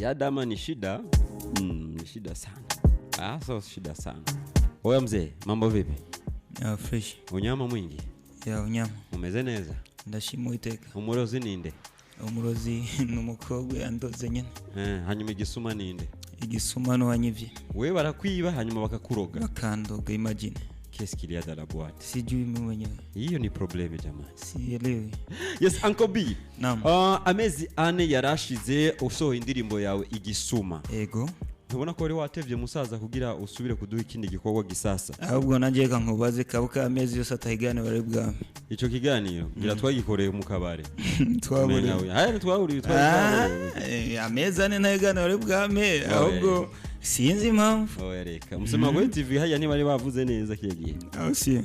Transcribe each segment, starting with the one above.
Ya dama ni shida. Ni shida sana. So shida sana. Oya mzee, mambo vipi? Ya fresh. Unyama mwingi? Ya unyama. Umeze neza? Ndashima iteka. Umurozi ninde? Umurozi numukobwa yandoze nyene. Hanyuma igisuma ninde? Igisuma no wanyivye. Wewe barakwiba hanyuma bakakuroga. Bakandoga, imagine. Qu'est-ce qu'il y a dans la boîte? Sijui mimi mwenyewe. Hiyo ni probleme jamani. Sielewi. Yes, Uncle B. Naam. Amezi ane yarashize usohoye indirimbo yawe Igisuma. Ego. Ntubona ko wari watevye musaza kugira usubire kuduha ikindi gikorwa gisasa. Ahubwo nanje reka nkubaze kabuka amezi yose atahigane bari bwame. Ico kiganiro ngira twagikoreye mu kabare. Twaburiye. Haye twahuriye twahuriye. Amezi ane ntahigane bari bwame ahubwo sinzi impamvu. Oya reka. Msema kwa TV haya ni bari bavuze neza kiye gihe. Au sio?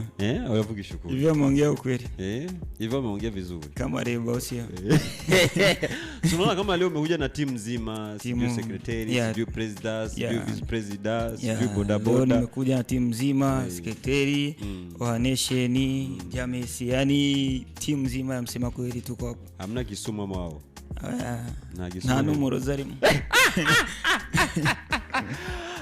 Oyavugisha ukuri. Ivyo ameongea ukweli. Ivyo ameongea vizuri. Kama reba au sio? Tunaona kama leo umekuja na timu nzima, sijui secretary, sijui president, sijui vice president, sijui boda boda. Leo nimekuja na timu nzima, secretary, Ohanesheni, Jamesi, yani timu nzima ya Msema Kweli tuko hapo. Hamna Kisuma mwao. Na Kisuma. Na numero zarimo.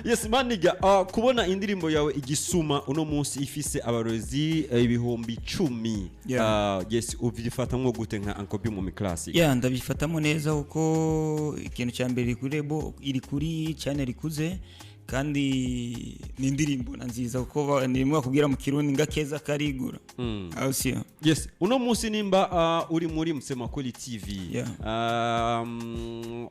Yes maniga, kubona indirimbo yawe Igisuma uno munsi ifise abarozi 10,000. Yes, ubyifatamwo gute nka Uncle B mu classic? Yeah, ndabifatamo neza kuko ikintu cya mbere iri kuri lebo, iri kuri channel ikuze kandi ni indirimbo na nziza kuko nirimwe kubwira mu Kirundi ngakeza karigura. Au sio? Yes, uno munsi nimba uri muri Msema Kweli TV.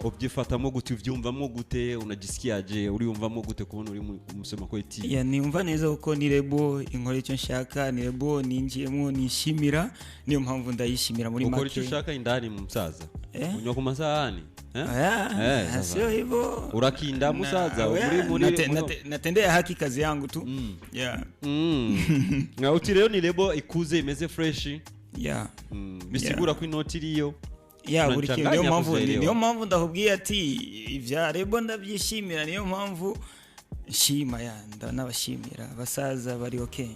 Ubyifatamo gute, uvyumvamo gute, unajisikiaje, uriyumvamo gute kubona uri mu Msema Kweli TV? Yeah, niumva neza kuko ni lebo inkora icyo nshaka, ni lebo ninjiyemo nishimira, niyo mpamvu ndayishimira muri make. Ukora icyo ushaka indani mu msaza. Unywa ku masahani. Sio hivyo. Urakinda musaza, uri muri natendea haki kazi yangu tu. Yeah. Na uti leo ni lebo ikuze imeze fresh. Yeah. Bisigura ko inoti iriyo. Yeah, buri kintu niyo mpamvu niyo mpamvu ndakubwiye ati ivya lebo ndabyishimira, niyo mpamvu nshima ya ndanabashimira basaza bari okay.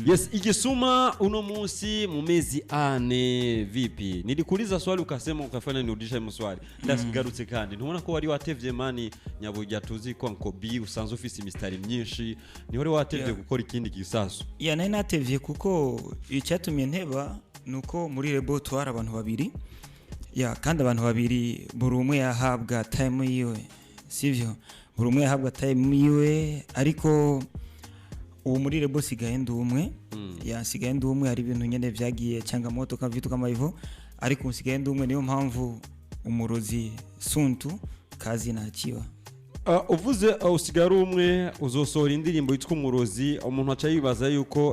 Yes, Igisuma uno munsi mu mezi ane vipi? Nilikuuliza swali ukasema ukafanya nirudishe mswali. Ndasigarutse kandi ntubona ko wari watevye mani nyaburya tuzi ko Uncle B usanzwe ufise imistari myinshi, ni wari watevye gukora ikindi gisasu. Yeah, nari natevye kuko icyatumye nteba nuko muri lebo twara abantu babiri. Yeah, kandi abantu babiri buri umwe yahabwa time yiwe. Sivyo? Buri umwe yahabwa time yiwe ariko ubu muri lebo sigaye ndi umwe. Ya sigaye ndi umwe, hari ibintu nyene vyagiye changamoto kama vitu kama hivyo, ariko sigaye ndi umwe, niyo mpamvu umurozi suntu kazi naachiwa. Uvuze usigara umwe uzosohora indirimbo yitwa Umurozi, umuntu aca yibaza yuko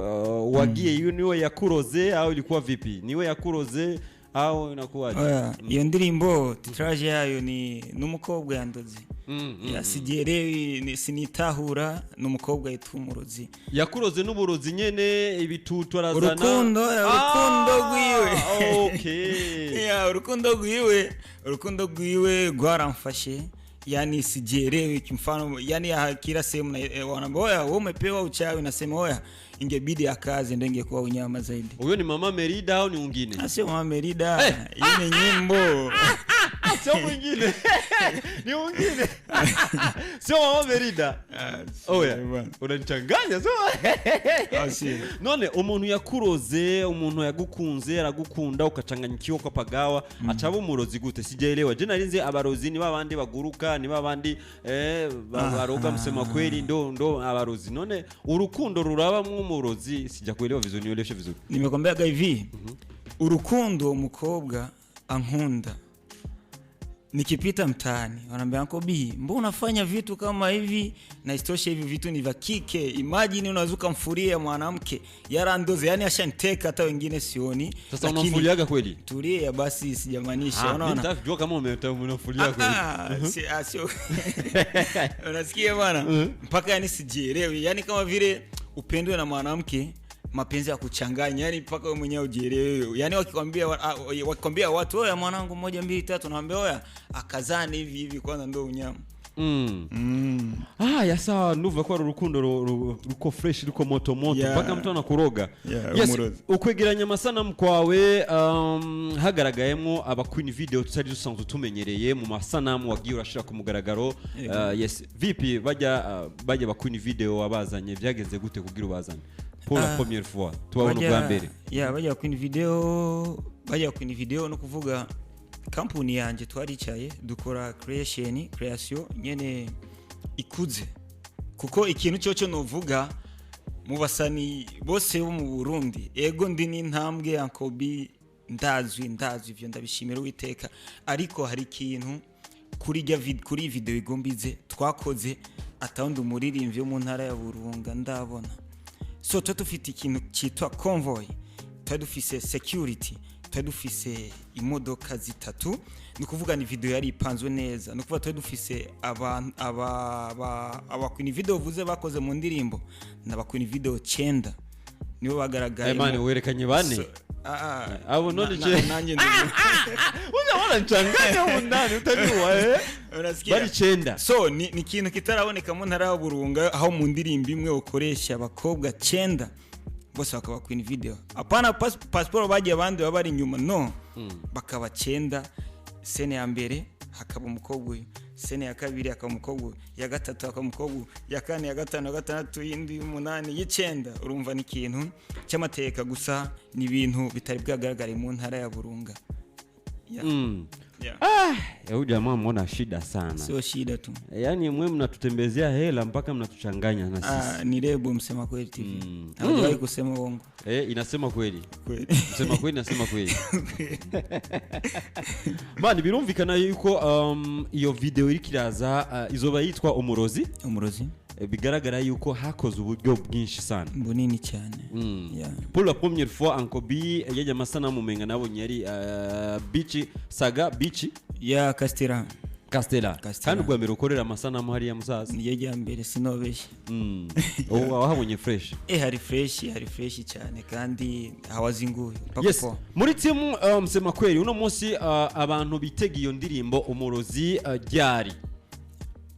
wagiye yu niwe yakuroze au ilikuwa vipi? Niwe yakuroze au inakuwaje? Iyo ndirimbo titrage yayo ni numukobwa yandoze. Ya sijerewi sinitahura numukobwa yitwa Umurozi. Yakuroze n'uburozi nyene ibitutu arazana. Urukundo urukundo rwiwe. Okay. Ya urukundo rwiwe rwaramfashe. Yani sijielewi kimfano, yani kila sehemu wanaambia oya wewe umepewa uchawi, nasema oya ingebidi akaze ndio ingekuwa unyama zaidi. Huyo ni Mama Merida au ni mwingine? Sio Mama Merida, hii ni nyimbo. Sio mwingine. Ni mwingine. Sio Mama Merida. Oya, unanichanganya sio? Si. None umuntu yakuroze, umuntu yagukunze, aragukunda ukachanganyikiwa ukapagawa, acaba umurozi gute? Sijaelewa. Je, narinze abarozi ni babandi baguruka, ni babandi baroga Msema Kweli ndo abarozi. None urukundo ruraba mwumurozi, sijakuelewa vizuri, nieleweshe vizuri. Nimekwambia hivi. Urukundo umukobwa ankunda. Nikipita mtaani wanaambia Uncle B, mbona unafanya vitu kama hivi? Na isitoshe hivi vitu ni vya kike. Imagine unazuka mfuria mwanamke yarandoze, yani ashaniteka hata wengine sioni. Sasa unamfuliaga kweli? Tulia basi, sijamaanisha. Unaona? Nitajua kama unamfulia kweli. Si sio. Unasikia bwana? Mpaka yani sijielewi. Yani kama vile upendwe na mwanamke, mapenzi ya kuchanganya, yani mpaka wewe mwenyewe ujielewe. Yani wakikwambia watu oya mwanangu 1 2 3, naambia oya akazane hivi hivi kwanza ndio unyama. Ah, ya sawa, ndumva ko ari urukundo ruko fresh, ruko moto moto, mpaka mtu anakuroga. Yeah, Yes, umurozi. ukwegeranya amasanamu kwawe, hagaragayemo aba queen video tutari dusanzwe tumenyereye mu masanamu wagiye urashira ku mugaragaro. Yego. Yes, vipi bajya ba queen video wabazanye, byagenze gute kugira ubazane pour la première fois, tubabona ubwa mbere? Ya, bajya queen video, bajya queen video no kuvuga kampuni yanjye twaricaye dukora creation nyene ikuze, kuko ikintu cyo novuga mu basani bose bo mu Burundi, ego ndi n'intambwe ya Kobi, ndazwi ivyo ndabishimira Uwiteka, ariko hari ikintu kuri video igombize twakoze atawundi umuririmbyi wo mu ntara ya Burunga ndabona. So tuba dufite ikintu cyitwa convoy, tuba dufise security, tuba dufise imodoka zitatu, ni ukuvuga ni video yari ipanzwe neza. Ni ukuvuga tuba dufise abantu aba queen video vuze bakoze mu ndirimbo, ni aba queen video 9 nibo bagaragaye. Mani, werekanye bane. So, Abo none nanjye ndi Unaona nchanganya huko ndani, utajua eh. Unasikia? Bari 9. So ni ikintu kitaraboneka mu ntara ya Burunga, aho mu ndirimbo imwe ukoresha abakobwa 9 bose bakaba queen video. Apana passport bagiye abandi baba bari inyuma, no, bakaba 9. Scène ya mbere hakaba umukobwa uyu, scène ya kabiri hakaba umukobwa uyu, ya gatatu hakaba umukobwa uyu, ya kane, ya gatanu, ya gatandatu, y'indi, y'umunani, y'icenda. Urumva ni ikintu cy'amateka gusa, ni ibintu bitari bwagaragare mu ntara ya Burunga. Yeah. Yeah. Huyu jamaa muona shida sana. Sio shida tu. Yaani mwe mnatutembezea hela mpaka mnatuchanganya na sisi. Ah, ni lebo Msema Kweli TV. Hawajawahi kusema uongo. Inasema kweli. Kweli. Msema kweli, nasema kweli. Mani, birumvikana yuko iyo video iriko iraza, izoba yitwa Umurozi. Umurozi. Bigaragara yuko hakoze uburyo bwinshi sana. Bunini cyane. Yeah. Pour la première fois Ankobi yajya amasanamu umenga nabonye yari beach saga beach Ya Castera. Castella. Castella. Kandi ubwa mbere ukorera amasanamu hariya musaza. Niyo rya mbere, sinobeshye. Ubu wahabonye fresh. Hari fresh, hari fresh cyane kandi hawazinguye. Pako Yes, poa. muri team Msema Kweli uno munsi, abantu bitega iyo ndirimbo Umurozi ryari?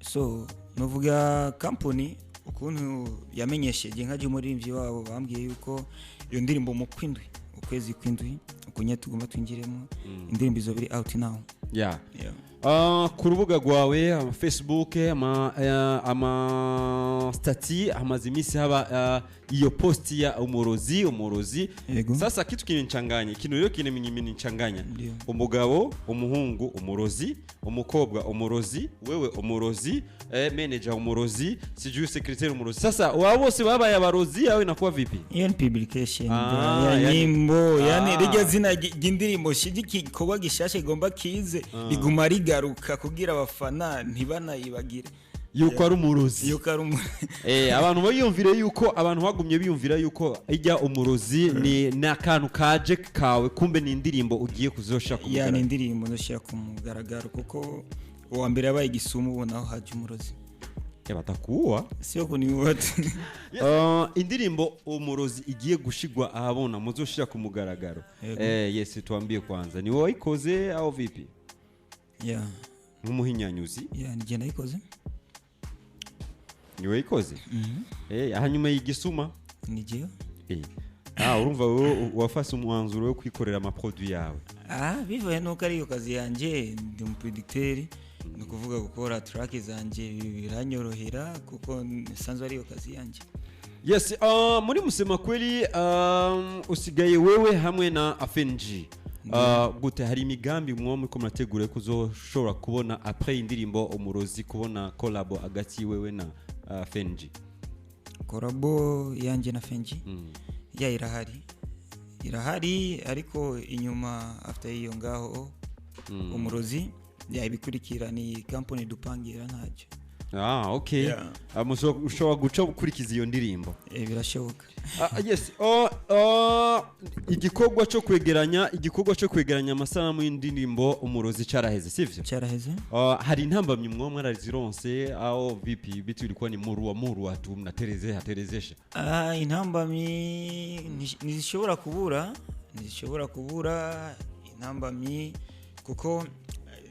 So nuvuga company ukuntu yamenyesheje nka umuririmbyi wabo, bambwiye yuko iyo ndirimbo mu kwindwi, ukwezi kwindwi ukunye tugomba twinjiremo, indirimbo izo biri out now. Yeah. Ku rubuga rwawe ama Facebook, ama status, hamaze iminsi haba iyo post ya Umurozi, Umurozi. Yego. Sasa kitu kininichanganya, ikintu rero kininichanganya, Ndio. umugabo, umuhungu umurozi, umukobwa umurozi, wewe umurozi, manager umurozi, sijui secretary umurozi. Sasa wao bose babaye abarozi, yawe inakuwa vipi? Iyo ni publication Ah, ya nyimbo, yani rijya zina ry'indirimbo ry'igikorwa gishasha igomba kize riguma rigaruka kugira abafana ntibanayibagire Yuko ari umurozi. Yuko ari Abantu bayumvire yuko abantu bagumye biyumvira yuko ijya Umurozi ni n'akantu kaje kawe, kumbe ni indirimbo ugiye kuzosha ku Ya, ni mugaragaro. indirimbo ndashyira ku mugaragaro, kuko uwa mbere yabaye igisumu, ubu naho haje umurozi. Batakuwa Sio kuniua tu. Indirimbo Umurozi igiye gushigwa ahabona, muzoshira ku mugaragaro. Yego. Yes, tuambie kwanza, ni wowe wayikoze au vipi? Ya. Nk'umuhinyanyuzi. Ya, ni jye nayikoze. Ni wowe wayikoze? Hanyuma y'igisuma? Ni jyewe. Urumva wowe wafase umwanzuro wo kwikorera amaproduit yawe. Ah, bivuye nuko ariyo kazi yanjye, ndi umuproducteur, ni ukuvuga gukora track zanjye biranyorohera kuko nsanzwe ariyo kazi yanjye. Yes, muri Musema Kweli usigaye wewe hamwe na Afenji. Gute hari imigambi mwo muriko murategura ko uzoshobora kubona après indirimbo Umurozi, kubona collabo hagati wewe na Afenji? Collabo yanjye na Fenji? Ya, irahari, irahari, ariko inyuma after iyo ngaho Umurozi, ya, ibikurikira ni company dupangira ntacyo. Ah, okay. Yeah. Ushobora guca ukurikiza iyo ndirimbo. Birashoboka. Ah, yes. Oh, igikorwa cyo kwegeranya amasanamu y'indirimbo Umurozi caraheze, sivyo? Cyaraheze. Hari intambamyi mwo mwarazironse aho vipi? Bitu ilikuwa ni murua murua tu, mnaterezea terezesha? Ah, intambamyi ntizishobora kubura, ntizishobora kubura intambamyi kuko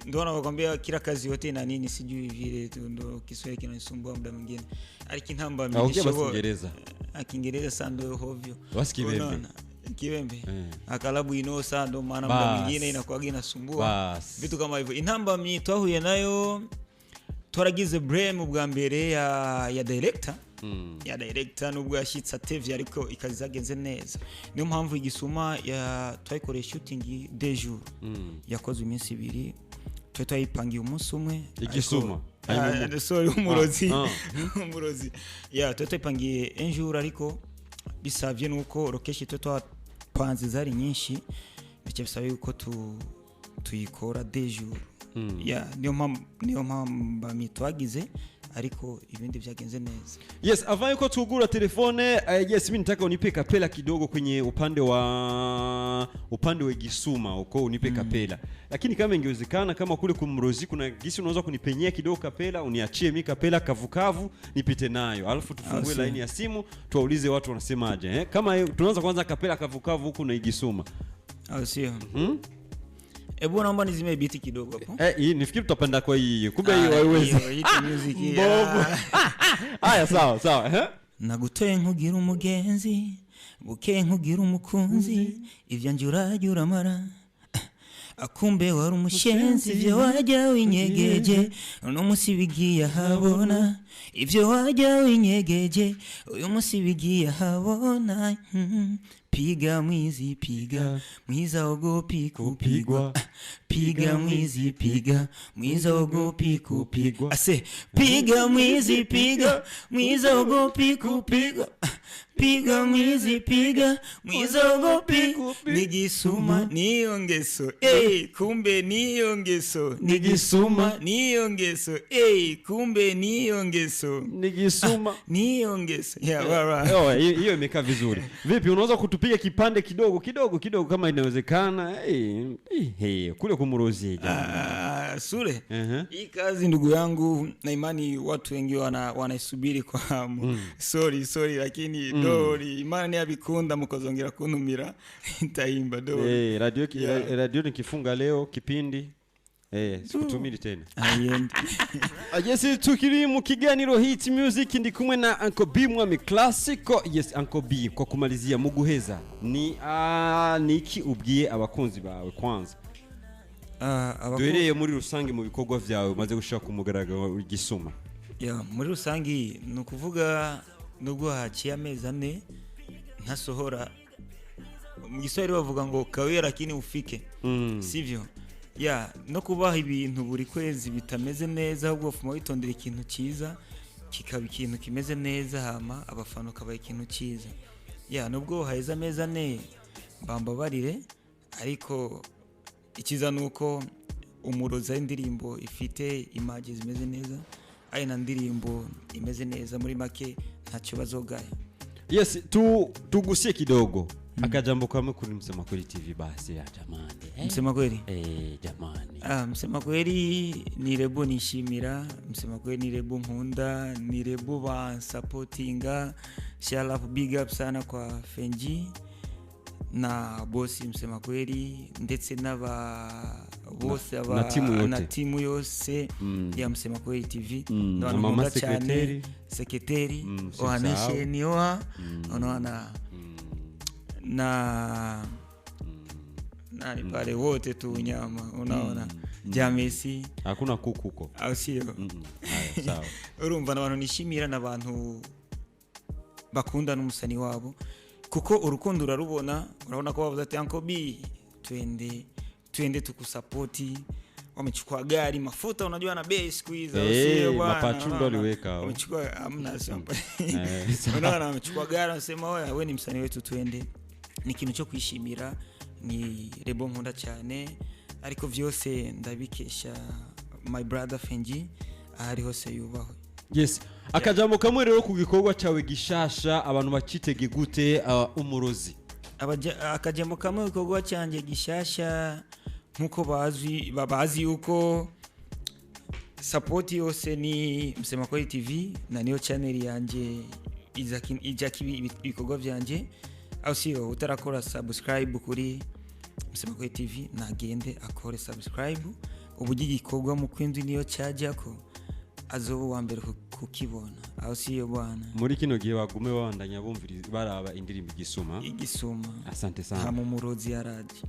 Ndio wanakwambia kila kazi yote ina nini, sijui vile ndo Kiswahili kinanisumbua muda mwingine. Ariko intambamyi Ongea basi Kiingereza. Kiingereza sana ndio hovyo. Basi Kibembe. Kibembe. Akalabu inosa ndo maana muda mwingine inakuwa inasumbua. Vitu kama hivyo. Intambamyi twahuye nayo, twaragize blame bwa mbere ya director. Ya director nubwo yashitse atevye ariko ikazi zagenze neza. Niyo mpamvu igisuma ya twayikoreye shooting deux jours. Yakozwe iminsi ibiri. Twe twayipangiye umunsi umwe. Igisuma. Sorry, umurozi. Umurozi. Ya twe twayipangiye un jour ariko bisavye nuko location twe twapanze zari nyinshi, bice bisaba yuko tuyikora deux jours. Ya niyo mpamvu twagize ariko ibindi byagenze neza. Yes, avant yuko tugura telefone, yes, mimi nataka unipe kapela kidogo kwenye upande wa Gisuma uko unipe kapela. Lakini kama ingewezekana kama kule kumrozi kuna gisi unaweza kunipenyea kidogo kapela, uniachie mimi kapela kavukavu nipite nayo. Alafu tufungue line ya simu tuwaulize watu wanasemaje, eh? Kama tunaanza kwanza kapela kavukavu huku na Gisuma. Sio. Ebu naomba nizime beat kidogo hapo. Hii nifikiri tutapanda kwa hii. Kumbe hiyo haiwezi. Hii music hii. Haya sawa sawa. Nagutoye nkugira umugenzi, buke nkugira umukunzi, ivyanje urajya uramara. Akumbe wari umushenzi, ivyo wajya winyegeje, uno musi bigiye ahabona. Ivyo wajya winyegeje, uyu musi bigiye ahabona. Piga mwizi piga, mwiza ogopi kupigwa. Piga mwizi piga, mwiza ogopi kupigwa. Ase, piga mwizi piga, mwiza ogopi kupigwa. Piga mwizi piga, mwiza ogopi. Nigisuma niongeso, kumbe niongeso. Nigisuma niongeso, kumbe niongeso. Nigisuma niongeso. Yeah, hiyo imekaa vizuri. Vipi unaweza kutupiga kipande kidogo kidogo kidogo kama inawezekana? Kule kumurozi jamani. Sule. Hii kazi ndugu yangu na imani watu wengi wanaisubiri kwa hamu. Sorry lakini dori imani yabikunda mukozongera kuntumira nitaimba dori. Radio nikifunga leo kipindi sikutumiri tena. Yes, tukiri mu kiganiro Hit Music ndi kumwe na Uncle B Mwami Classico. Yes, Uncle B, kwa kumalizia muguheza ni niki ubwiye abakunzi bawe kwanza? Duhereye muri rusange mu bikorwa vyawe umaze gushaka kumugaragaro igisuma. Ya, muri rusange ni ukuvuga nubwo haciye amezi ane ntasohora, mu Giswahili bavuga ngo kawia lakini ufike. Sivyo? Ya, no kubaha ibintu buri kwezi bitameze neza ahubwo ufuma witondera ikintu cyiza kikaba ikintu kimeze neza hama abafana kabaye ikintu cyiza. Ya, nubwo haheze amezi ane bambabarire ariko ikiza nuko umuroza indirimbo ifite image zimeze neza ari na ndirimbo imeze neza muri make ntacyo bazogaya. Yes, tugusie kidogo. Akajambo kama kuri Msema Kweli TV basi ya jamani. Msema Kweli? Jamani. Msema Kweli ni rebo nishimira, Msema Kweli ni rebo nkunda, ni rebo ba supportinga. Shout out big up sana kwa Fenji na bosi Msema Kweli ndetse n'aba bose aba na timu yose ya Msema Kweli TV. Na mama sekretari ohanishe nioa unaona na nani pale wote tu nyama unaona. Jamesi hakuna kuku huko au sio? Haya sawa. Urumva n'abantu nishimira n'abantu bakunda n'umusani wabo kuko urukundo urarubona, urabona ko bavuze ati Uncle B twende tukusapoti, wamechukua gari mafuta unajua na bei siku hizo sio bwana, mapachundo aliweka wamechukua amna sio unaona wamechukua gari wanasema oya wewe ni msanii wetu twende. Ni kintu cyo kwishimira, ni rebo nkunda cyane ariko vyose ndabikesha my brother Fenji ahari hose yubahwe. Yes, akajambo kamwe rero ku gikorwa cyawe gishasha abantu bakitege gute umurozi? Akajambo kamwe gikorwa cyanjye gishasha nkuko bazi yuko support yose ni Msema Kweli TV na niyo channel yanje ijaki ibikorwa byanje au sio? Utarakora subscribe kuri Msema Kweli TV nagende akore subscribe Uburyo igikorwa mu kwindwi niyo cyajyako, azoba uwa mbere kukibona. Aho siyo bwana? Muri kino gihe bagume babandanya bumviriza, baraba indirimbo Igisuma. Igisuma. Asante sana. Hama umurozi yaraje.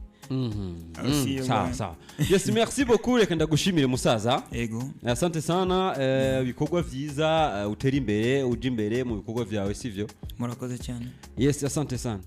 Aho siyo Sawa. bwana? Sawa, yes, merci beaucoup. Reka ndagushimire, musaza. Ego. Asante sana. Ibikorwa vyiza, utera imbere, uje imbere mu bikorwa vyawe, sivyo? Murakoze cyane. Yes, asante sana.